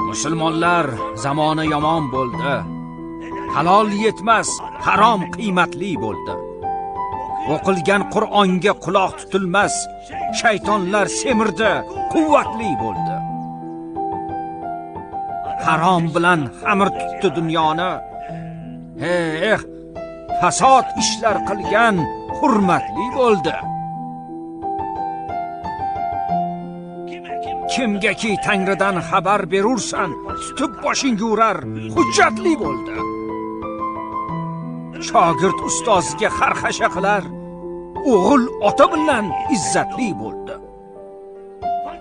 Musulmonlar zamoni yomon bo'ldi. Halol yetmas, harom qiymatli bo'ldi. O'qilgan Qur'onga quloq tutilmas, shaytonlar semirdi, quvvatli bo'ldi. Harom bilan xamir tutdi dunyoni. Eh, fasod ishlar qilgan hurmatli bo'ldi. Kimgaki Tangridan xabar berursan, tutib boshingga urar, hujjatli bo'ldi. Shogird ustoziga xarxasha qilar, o'g'il ota bilan izzatli bo'ldi.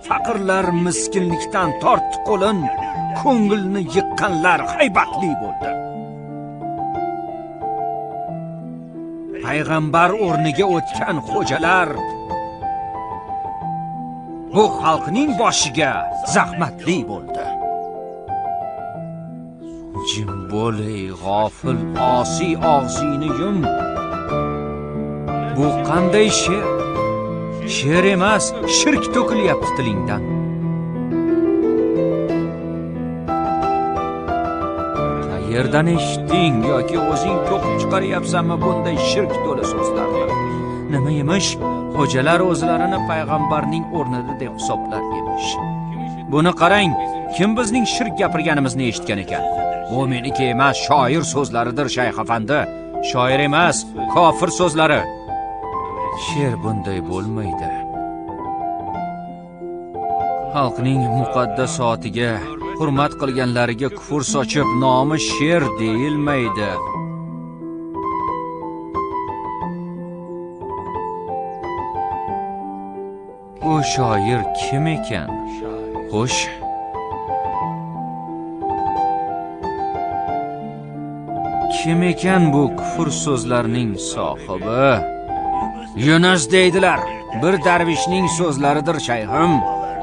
Faqirlar miskinlikdan tortdi qo'lin, ko'ngilni yiqqanlar haybatli bo'ldi. Payg'ambar o'rniga o'tgan xo'jalar bu xalqning boshiga zahmatli bo'ldi. Jim bo'l ey g'ofil, osiy og'zingni yum. Bu qanday she'r? She'r emas, shirk to'kilyapti tilingdan. Qayerdan eshitding yoki o'zing to'qib chiqaryapsanmi bunday shirk to'la so'zlarni? Nima emish? Xo'jalar o'zlarini payg'ambarning o'rnida deb hisoblar emish. Buni qarang, kim bizning shirk gapirganimizni eshitgan ekan? Bu meniki emas, shoir so'zlaridir, shayx afandi. Shoir emas, kofir so'zlari. She'r bunday bo'lmaydi. Xalqning muqaddasotiga hurmat qilganlariga kufr sochib, nomi she'r deyilmaydi. Bu shoir kim ekan? Xo'sh, kim ekan bu kufr so'zlarning sohibi? Yunus deydilar. Bir darvishning so'zlaridir, shayxim.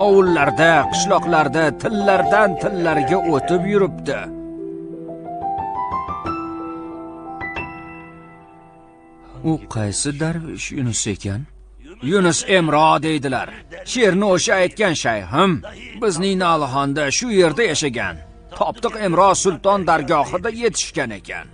Ovullarda, qishloqlarda tillardan tillarga o'tib yuribdi. U qaysi darvish Yunus ekan? Yunus Emro deydilar. She'rni o'sha aytgan, shayxim. Bizning Nalixonda shu yerda yashagan. Toptiq Emro sulton dargohida yetishgan ekan.